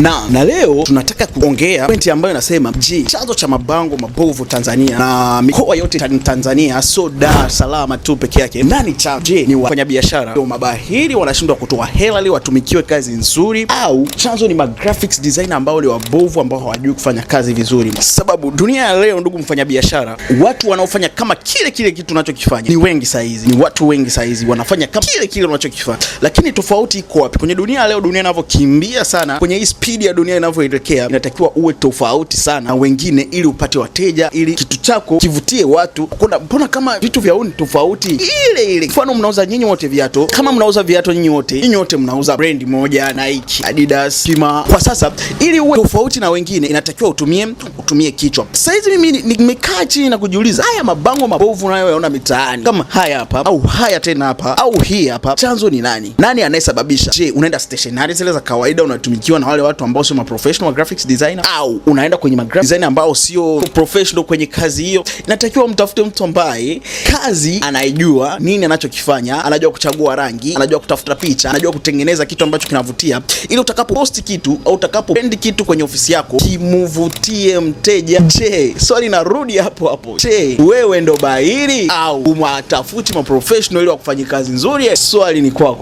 Na leo tunataka kuongea pointi ambayo inasema, je, chanzo cha mabango mabovu Tanzania na mikoa yote Tanzania, so Dar es Salaam tu peke yake, nani chanzo? Je, ni wafanyabiashara ndio mabahili wanashindwa kutoa hela ili watumikiwe kazi nzuri, au chanzo ni ma graphics designer ambao ni wabovu ambao hawajui kufanya kazi vizuri? Sababu dunia ya leo, ndugu mfanyabiashara, watu wanaofanya kama kile kile kitu unachokifanya ni wengi saizi, ni watu wengi saizi wanafanya kama kile kile unachokifanya, lakini tofauti iko wapi? Kwenye dunia ya leo, dunia inavyokimbia sana, kwenye hii speed ya dunia inavyoelekea, inatakiwa uwe tofauti sana na wengine ili upate wateja, ili kitu chako kivutie watu. Kuna mbona kama vitu vya ni tofauti ile ile. Mfano, mnauza nyinyi wote viatu, kama mnauza viatu nyinyi wote mnauza brand moja, Nike, Adidas, Puma. Kwa sasa, ili uwe tofauti na wengine, inatakiwa utumie kichwa. Sasa hizi mimi nimekaa chini na kujiuliza, haya mabango mabovu unayoyaona mitaani kama haya hapa au haya tena hapa au hii hapa, chanzo ni nani? Nani anayesababisha? Je, unaenda stationery zile za kawaida unatumikiwa na wale watu ambao sio ma professional graphics designer, au unaenda kwenye ma graphic designer ambao sio professional kwenye kazi hiyo? Inatakiwa mtafute mtu ambaye kazi anaijua, nini anachokifanya, anajua kuchagua rangi, anajua kutafuta picha, anajua kutengeneza kitu ambacho kinavutia, ili utakapo post kitu au utakapo brand kitu kwenye ofisi yako kimuvutie mteja. Je, swali narudi hapo hapo, je, wewe ndo bahili au umwatafuti ma professional ili wakufanyia kazi nzuri? Swali ni kwako.